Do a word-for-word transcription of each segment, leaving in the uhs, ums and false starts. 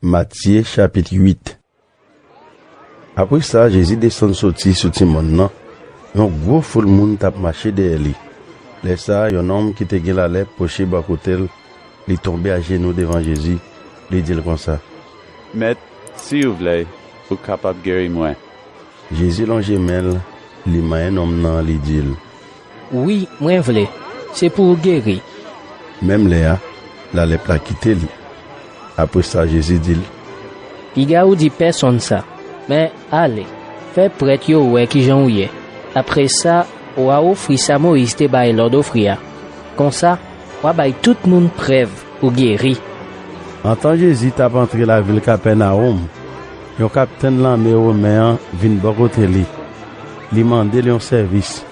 Matye chapit uit. Apre sa, Jezi desann soti sou ti mòn nan. Yon gwo foul moun t ap mache dèyè li. Lè sa a, yon nonm ki te gen lalèp pwoche bò kote l, li tonbe ajenou devan Jezi, li di l konsa: "Mèt, si w vle, ou kapab geri mwen." Jezi lonje men l, li manyen nonm nan, li di l: "Wi, mwen vle. Se pou w geri." Menm lè a, lalèp la kite li. Apre sa, Jezi di l: "Piga w di pèsonn sa, men ale, fè prèt yo wè kijan w ye. Apre sa, w a ofri sa Moyiz te bay lòd ofri a. Konsa, w a bay tout moun prèv ou geri." Antan Jezi t ap antre lavil Kapènawòm, yon kaptenn lame women an vin bò kote li. Li mande l yon sèvis.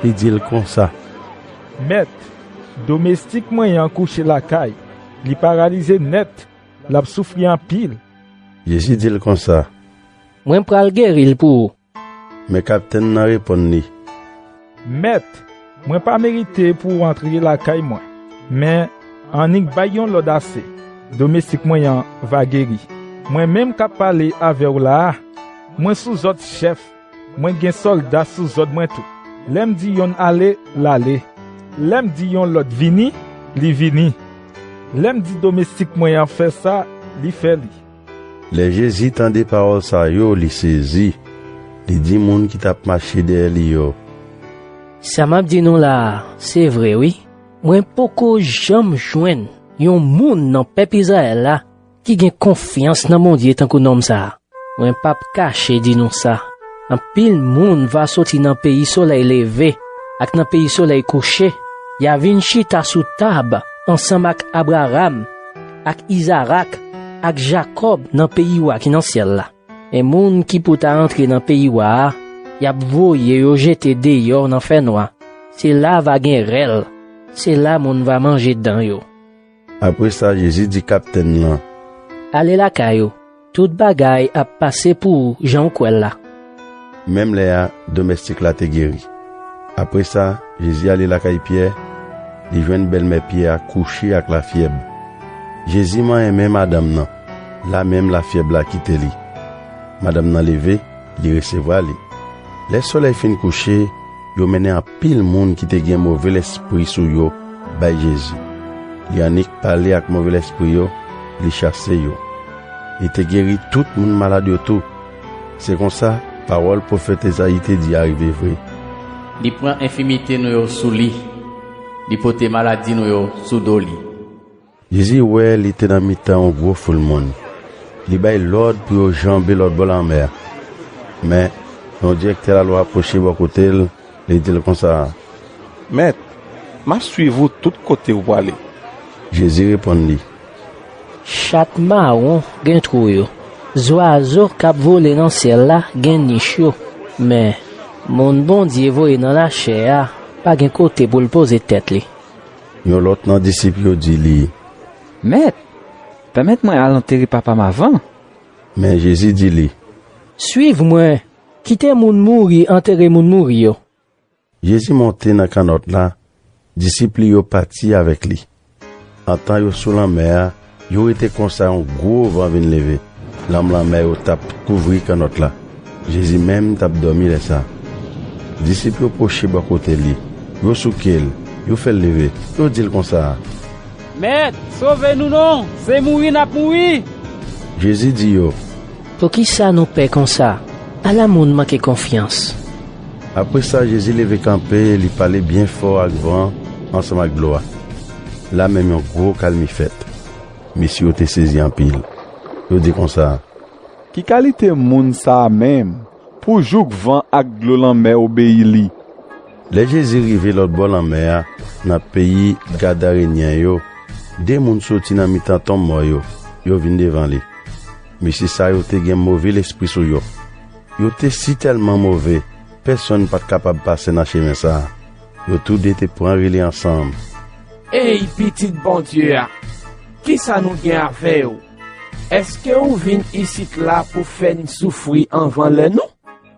Li di l konsa: "Mèt, domestik mwen an kouche lakay. Li paralize nèt. L ap soufri anpil." Jezi di l konsa: "Mwen pral geri l pou ou." Men kaptenn nan reponn li: "Mèt, mwen pa merite pou w antre lakay mwen. Men, annik bay yon lòd ase, domestik mwen an va geri. Mwen menm k ap pale avè w la a, mwen sou zòd chèf, mwen gen sòlda sou zòd mwen tou. Lè m di yonn ale, l ale. Lè m di yon lòt vini, li vini. Lè m di domestik mwen an fè sa, li fè li." Lè Jezi tande pawòl sa yo, li sezi. Li di moun ki t ap mache dèyè li yo: "Sa m ap di nou la a, se vre wi. Mwen poko janm jwenn yon moun nan pèp Izrayèl la ki gen konfyans nan Bondye tankou nonm sa a. Mwen p ap kache di nou sa, anpil moun va soti nan peyi solèy leve ak nan peyi solèy kouche. Y a vin chita sou tab ansanm ak Abraram, ak Izarak, ak Jakòb nan peyi wa ki nan syèl la. Men moun ki pou ta antre nan peyi wa a, y ap voye yo jete deyò nan fènwa. Se la va gen rèl, se la moun va manje dan yo." Apre sa, Jezi di kaptenn lan: "Ale lakay ou, tout bagay ap pase pou ou jan w kwè l la." Menm lè a, domestik la te geri. Apre sa, Jezi ale lakay Pyè, li jwenn bèlmè Pyè a kouche ak lafyèb. Jezi manyen men madanm nan, la menm lafyèb la kite li. Madanm nan leve, li resevwa li. Lè solèy fin kouche, yo mennen anpil moun ki te gen move lespri sou yo bay Jezi. Li annik pale ak move lespri yo, li chase yo. Li te geri tout moun malad yo tou. Se konsa, pawòl pwofèt Ezayi te di a rive vre: "Li pran enfimite nou yo sou li, li pote maladi nou yo sou do li." Jezi wè li te nan mitan yon gwo foul moun. Li bay lòd pou yo janbe lòt bò lanmè a. Men, yon dirèktè lalwa pwoche bò kote l, li di l konsa: "Mèt, m ap suiv ou tout kote ou prale." Jezi reponn li: "Chat mawon gen twou yo, zwazo k ap vole nan syèl la gen nich yo, men moun Bondye voye nan lachè a pa gen kote pou l poze tèt li." Yon lòt nan disip yo di li: "Mèt, pèmèt mwen al antere papa m avan." Men Jezi di li: "Suiv mwen, kite moun mouri antere moun mouri yo." Jezi monte nan kannòt la, disip li yo pati avèk li. Antan yo sou lanmè a, yo rete konsa yon gwo van vin leve. Lanm lanmè yo t ap kouvri kannòt la. Jezi menm t ap dòmi lè sa a. Disip yo pwoche bò kote li, yo souke l, yo fè l leve, yo di l konsa: "Mèt, sove nou non, se mouri n ap mouri!" Jezi di yo: "Poukisa nou pè konsa? Ala moun manke konfyans!" Apre sa, Jezi leve kanpe, li pale byen fò ak van an ansanm ak dlo a. La menm yon gwo kalmi fèt. Mesye yo te sezi anpil. Yo di konsa: "Ki kalite moun sa a menm, pou jouk van ak dlo lanmè obeyi li?" Lè Jezi rive lòtbò lanmè a, nan peyi Gadarenyen yo, de moun soti nan mitan tonm mò yo, yo vin devan li. Mesye sa yo te gen move lespri sou yo. Yo te sitèlman move, pèsonn pa t kapab pase nan chemen sa a. Yo toude te pran rele ansanm: "Ey, Pitit Bondye a, ki sa nou gen avè w? Èske ou vin isit la pou fè n soufri anvan lè nou?"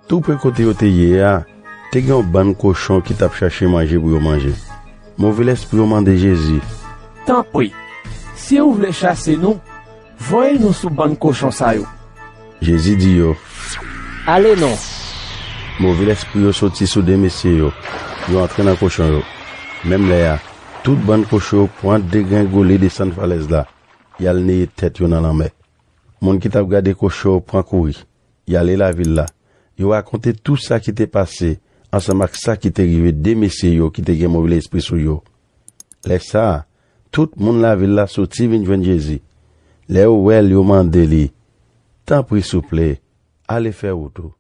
Tou pre kote yo te ye a, te gen yon bann kochon ki t ap chache manje pou yo manje. Move lespri yo mande Jezi: "Tanpri, si w vle chase nou, Voye nou sou bann kochon sa yo. Jezi di yo, Ale non. Move lespri yo soti sou de mesye yo. Yo antre nan kochon yo. Menm lè a, tout bann kochon yo pran degrengole desann falèz la. Y al neye tèt yo nan lanmè. Moun ki t ap gade kochon yo pran kouri. Y ale lavil la. Yo rakonte tou sa ki te pase ansanm ak sa ki te rive de mesye yo ki te gen move lespri sou yo. Lè sa a, tout moun lavil la soti vin jwenn Jezi. Lè yo wè l, yo mande li, Tanpri, souple, ale fè wout ou.